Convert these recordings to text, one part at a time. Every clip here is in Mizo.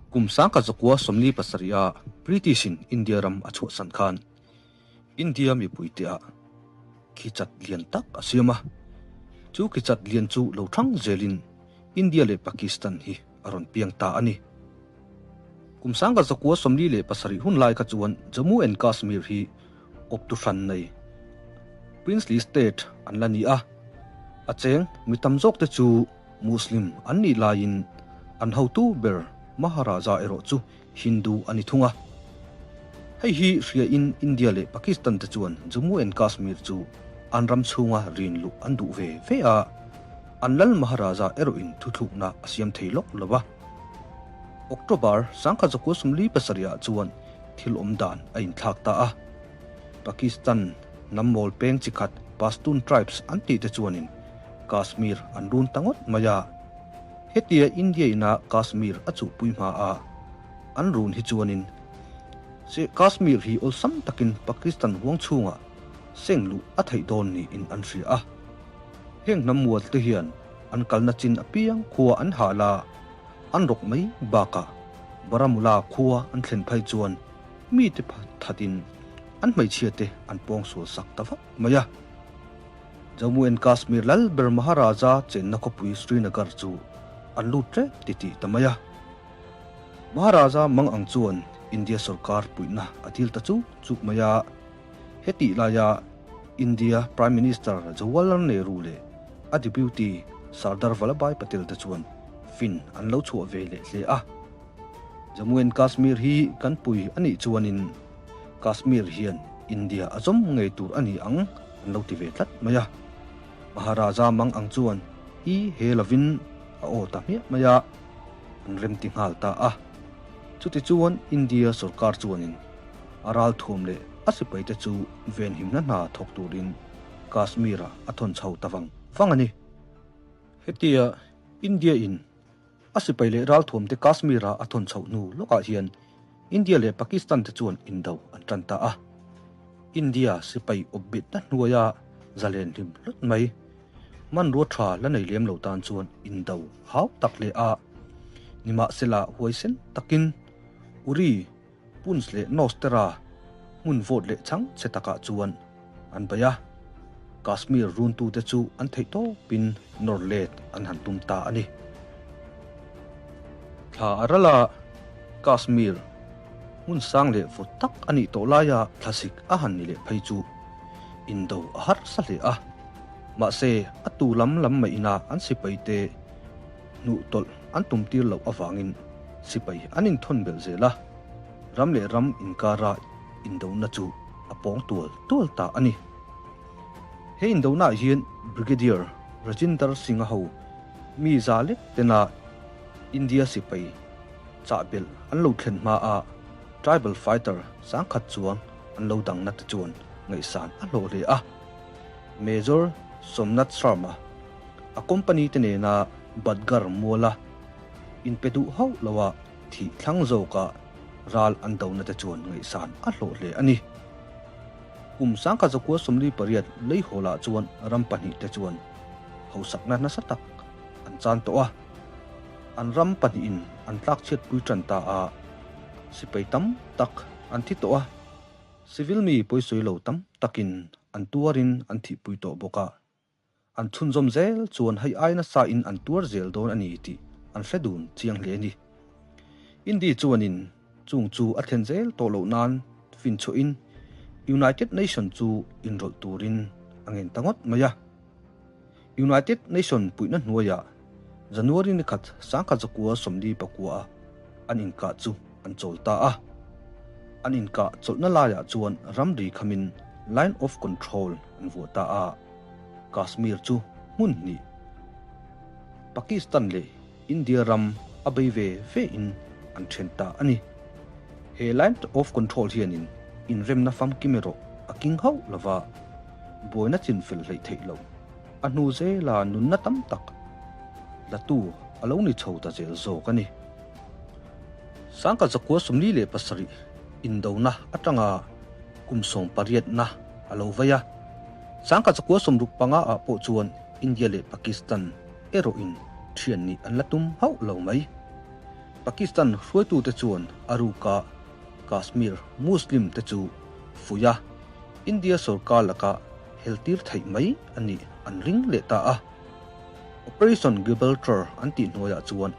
Kum 1947 a British in India ram a chhuahsan khan India mipuite ah khichat lian tak a siam a, chu khichat lian chu lo thang zelin India leh Pakistan hi a rawn piang ta a ni. Kum 1947 hun lai kha chuan Jammu and Kashmir hi awptu hran nei Princely State an la ni a, a cheng mi tam zawkte chu Muslim an nih laiin an hotu ber Maharaja erawh chu Hindu a ni thung a. Hei hi hriain India leh Pakistan te chuan Jammu and Kashmir chu an ram chhunga rin luh an duh ve ve a, an lal Maharaja erawhin thuthlukna a siam thei lawk lo va. October 1947 ah chuan thil awm dan a inthlak ta a. Pakistan hnam mawl peng chi khat Pashtun tribes an tih te chuanin Kashmir an run ta ngawt mai a. Hetia India ina Kashmir a chuhpui hma a an run hi chuanin Kashmir hi awlsam takin Pakistan huang chhungah seng luh a theih dawn niin an hria a. Heng hnam mual te hian an kalna chin apiang khua an hal a, an rawk mai bakah Baramulla khua an thlen phei chuan mite thatin an hmeichhia te an pawng sual sak ta vak mai a. Jammu and Kashmir lal ber Maharaja chenna khawpui Srinagar chu an lut tep titih ta mai a. Maharaja mang ang chuan India sorkar puihna a dil ta chuk chuk mai a. Hetih laia India Prime Minister Jawaharlal Nehru leh a Deputy Sardar Vallabhbhai Patel te chuan fin an lo chhuah ve leh hle a. Jammu and Kashmir hi kan pui a nih chuanin Kashmir hian India a zawm ngei tur a ni ang an lo ti ve tlat mai a. Maharaja mang ang chuan i he lovin a aw ta hmiah mai a, an remti nghal ta a. Chutichuan India sorkar chuanin a ralthuam leh a sipaite chu venhimna hna thawk turin Kashmir-ah a thawn chho ta vang vang a ni. Hetia India-in A sipai leh ralthuamte Kashmir-a a thawn chhoh hnu lawkah hian India leh Pakistan te chuan indo an tan ta a. India sipai awpbetna hnuaia zalen hlim hlut mai, hmanrua tha la nei lem lo tan chuan indo hau tak leh a. Nimahsela huaisen takin Uri, Poonch leh Nostera hmun vawt leh chhang chhe takah chuan an bei a. Kashmir runtute chu an theih tawpin nawr let an han tum ta a ni. Thla a ral a, Kashmir hmun sang leh vawt tak a nih tawh laia thlasik a han ni leh phei chu indo a harsa hle a. Mahse, a tu lam lam mai ina an sipaite hnuh tawlh an tum tir loh avangin sipai an inthawn belh zel a, ram leh ram inkara indona chu a pawng tual tual ta a ni. He indonaah hian Brigadier Rajinder Singh-a ho mi za lek tena India sipai chahbelh an lo thlen hmaa tribal fighter sangkhat chuang an lo dangna te chuan ngaihsan a hlawh hle a. Major Somnath Sharma a company te nena Badgar muala inpe duh hauh loa thih thlang zawka ral an dona te chuan ngaihsan a hlawh hle a ni. Kum 1948 leihawlah chuan ram pahnihte chuan hausakna nasa tak an chan tawh a, an ram pahnihin an tlakchhiatpui tan ta a, sipai tam tak an thi tawh a, civil mi pawisawi lo tam takin an tuarin an thihpui tawh bawk a. An chhunzawm zel chuan hei ai nasa in an tuar zel dawn a ni tih an hre dun chiang hle a ni. Indy chuanin chung chu a thlen zel tawh loh nan finchhuahin United Nation chu inrawlh turin a ngen ta ngawt mai a. United Nation puihna hnuaiah January ni khat 1944 a an inkah chu an chawl ta a. An inkah chawlhna laiah chuan ramri khamin Line of Control an vuah ta a. Kashmir chu hmun hnih Pakistan leh India ram a bei ve ve in an then ta a ni. He Line of Control hianin inremna famkim erawh a king hauh lova, buaina chinfel hleih theih loh a hnu zela nunna tam tak latu a lo ni chho ta zel zawk a ni. 1947 indona atanga kum 18na a lo vei a. 1965 ah pawh chuan India leh Pakistan erawhin thian nih an la tum hauh lo mai. Pakistan hruaitute chuan a ruka Kashmir Muslim te chu fuih a, India sorkar laka heltir theih mai a nih an ring leh ta a. Operation Gibraltar an tih hnuaiah chuan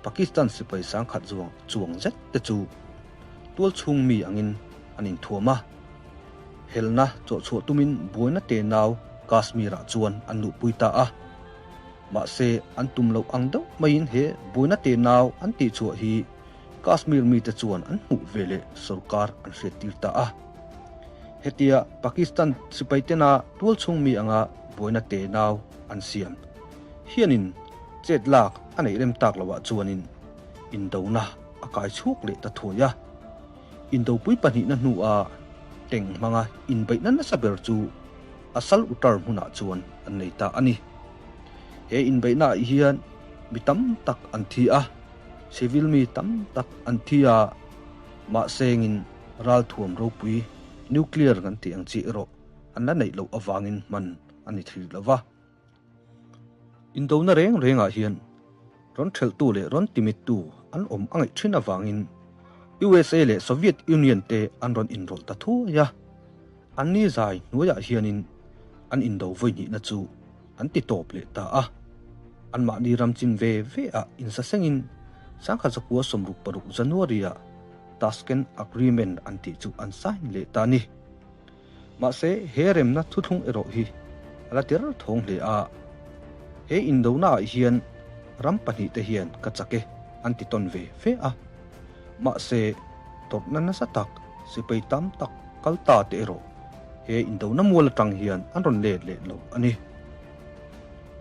Pakistan sipai sangkhat zuang chuang zet te chu tualchhung mi angin an inthuam a. Helna chawhchhuah tumin buaina tenau Kashmir-ah chuan an luhpui ta a. Mahse, an tum loh ang deuh maiin he buaina tenau an tihchhuah hi Kashmir mite chuan an hmuh veleh sorkar an hriattir ta a. Hetia Pakistan sipai tena tualchhung mi anga buaina tenau an siam hianin chet lak a neih rem tak loah chuanin indona a kai chhuak leh ta thuai a. Indopui pahnihna hnua teng hmanga inbeihna nasa ber chu Asal Uttar hmunah chuan an nei ta a ni. He inbeihnaah hian mi tam tak an thi a, civil mi tam tak an thi a, mahsengin ralthuam ropui nuclear kan tih ang chi erawh an la neih loh avangin hman a ni thei lo va. Indona reng rengah hian rawn thelhtu leh rawn timittu an awm a ngaih thin avangin USA leh Soviet Union te an rawn inrawlh ta thuai a. An ni zai hnuaiah hianin an indo vawihnihna chu an ti tawp leh ta a. Anmahni ram chin ve ve ah insasengin 1966 January-ah Tashkent Agreement an tih chu an sign leh ta a ni. Mahse, he remna thuthlung erawh hi a la ter thawng hle a. He indonaah hian ram pahnihte hian ka chak e an ti tawn ve ve a. Mahse, tawrhna nasa tak, sipai tam tak kal ta te erawh he indona mual atang hian an rawn let leh lo a ni.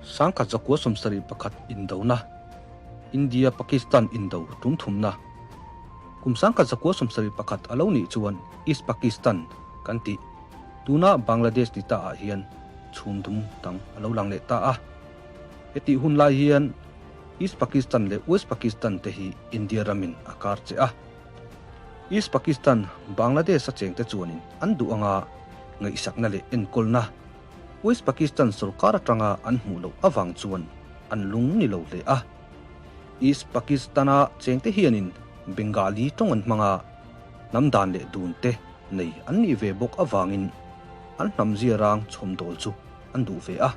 1971 indona, India-Pakistan indo tum thumna, Kum 1971 a lo nih chuan East Pakistan kan tih tuna Bangladesh ni ta ah hian chhum dum dang a lo lang leh ta a. Hetih hun lai hian East Pakistan leh West Pakistan te hi India ramin a kar che a. East Pakistan, Bangladesh a chengte chuanin an duh anga ngaihsakna leh enkawlna West Pakistan sorkar atanga an hmuh loh avang chuan an lung ni lo hle a. East Pakistan-a chengte hianin Bengali tawng an hmang a, hnam dan leh dun te nei an nih ve bawk avangin an hnam ziarang chhawmdawl chu an duh ve a.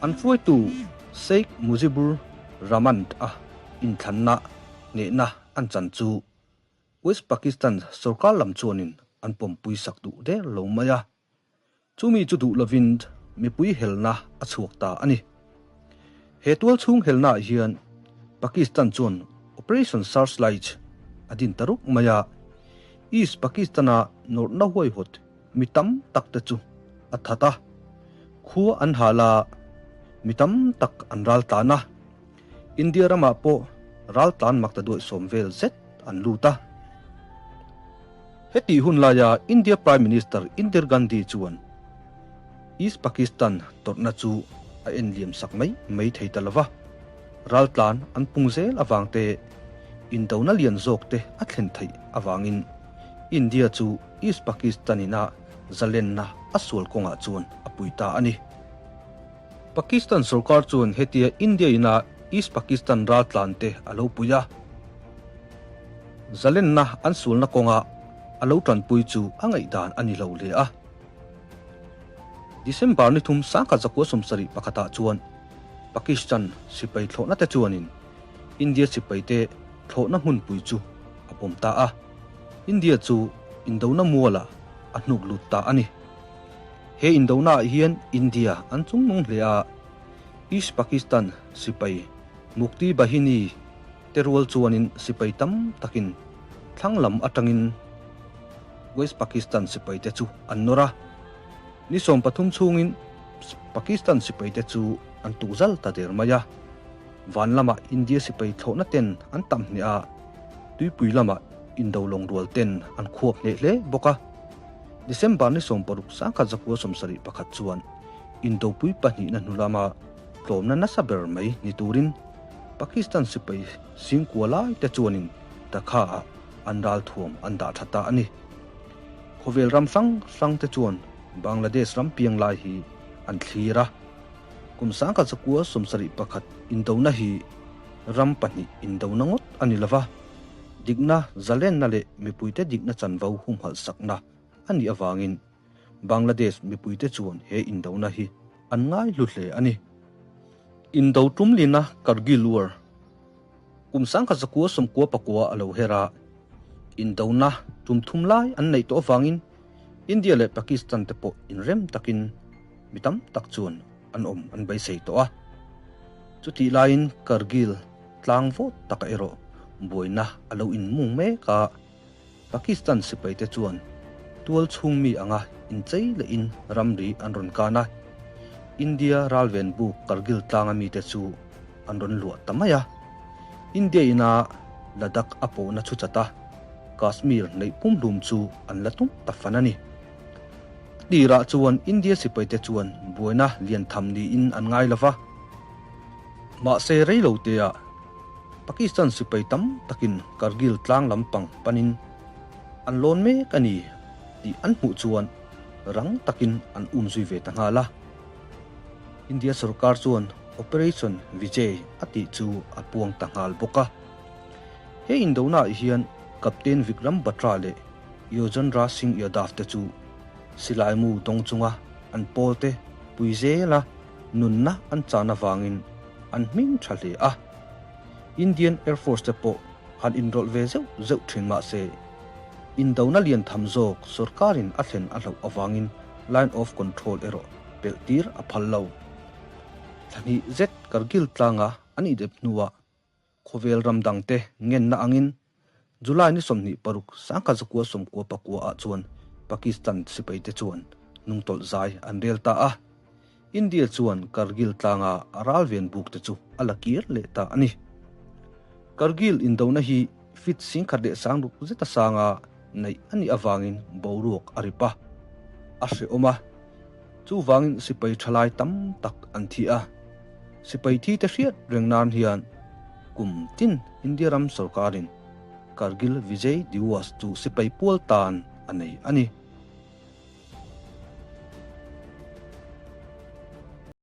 An hruaitu Sheikh Mujibur Rahman-a inthlanna hnehna an chan chu West Pakistan sorkar lam chuanin an pawmpui sak duh der lo mai a. Chumi chu duh lovin mipui helna a chhuak ta a ni. He tual chhung helnaah hian Pakistan chuan Operation Searchlight a din ta ruk mai a, East Pakistan-a nawrhna huaihawt mi tam tak te chu a that a, khua an hal a, mi tam tak an ral tlan a. India ramah pawh ral tlan mak ta duaih sawm vel zet an lut a. Hetih hun laia India Prime Minister Indira Gandhi chuan East Pakistan tawrhna chu a en liam sak mai mai thei ta lova, raltlan an pung zel avang te, indona lian zawk te a thlen theih avangin India chu East Pakistan ina zalenna a sual kawngah chuan a pui ta a ni. Pakistan sorkar chuan hetia India ina East Pakistan raltlan te a lo pui a, zalenna an sualna kawnga a lo tanpui chu a ngaihdan a ni lo hle a. December ni thum 1971 ah chuan Pakistan sipai thlawhna te chuanin India sipai te thlawhna hmunpui chu a pawm ta a, India chu indona mualah a hnuk lut ta a ni. He indonaah hian India an chungnung hle a, East Pakistan sipai Mukti Bahini te rual chuanin sipai tam takin thlang lam atangin West Pakistan sipai te chu an nawr a. Ni 13 chhungin Pakistan sipai te chu an tukzal ta der mai a. Van lamah India sipai thlawhna ten an tam hneh a, tuipui lamah indo lawng rual ten an khuap hneh hle bawk a. December ni 16 1971 chuan Indopui pahnihna hnu lama tlawmna nasa ber mai ni turin Pakistan sipai singkua lai te chuanin Dhaka-ah an ralthuam an dah tha ta a ni. Khawvel ram hrang hrang te chuan Bangladesh ram piang lai hi an thlir a. Kum 1971 indona hi. ram pahnih indona ngawt a ni lova, dikna, zalenna leh mipuite dikna chanvo humhalh sakna a nih avangin Bangladesh mipuite chuan he indona hi an ngaihlu hle a ni. Indo tumlina Kargil War kum 1999 a lo her a, indona tum thum lai an neih tawh avangin India leh Pakistan te pawh inrem takin mi tam tak chuan an awm an beisei tawh a. Chutih laiin Kargil tlang vawt taka erawh buaina a lo inmung mek a. Pakistan sipaite chuan tual chhung mi anga inchei lehin ramri an rawn kan a, India ralven buk Kargil tlanga mite chu an rawn luah ta mai a. India ina Ladakh a pawhna chu chat a, Kashmir neih pumhlum chu an la tum ta fan a ni. A tirah chuan India sipaite chuan buaina lian tham niin an ngai lo va, mahse reiloteah Pakistan sipai tam takin Kargil tlang lampang panin an lawn mek a ni tih an hmuh chuan rang takin an um zui ve ta nghal a. India sorkar chuan Operation Vijay a tih chu a puang ta nghal bawk a. He indonaah hian Captain Vikram Batra leh Yojendra Singh Yadav te chu silaimu dawng chunga an pawlte pui zela nunna an chan avangin an hming tha hle a. Indian Air Force te pawh han inrawlh ve zeuh zeuh thin mah se, indona lian tham zawk sorkarin a thlen a hlauh avangin Line of Control erawh pelh tir a phal lo. Thla hnih zet Kargil tlanga an idep hnuah Khawvel ram dangte ngenna angin July ni 26 1999 ah chuan Pakistan sipaite chuan hnungtawlh zai an rel ta a. India chuan Kargil tlanga a ralven bukte chu a la kir leh ta a ni. Kargil indona hi fit 1600 zeta sanga neih a nih avangin boruak a rip a, a hrehawm a. Chuvangin sipai thalai tam tak an thi a. Sipai thi te hriat reng nan hian kum tin India ram sorkarin Kargil Vijay Diwas chu sipai pual tan a nei a ni.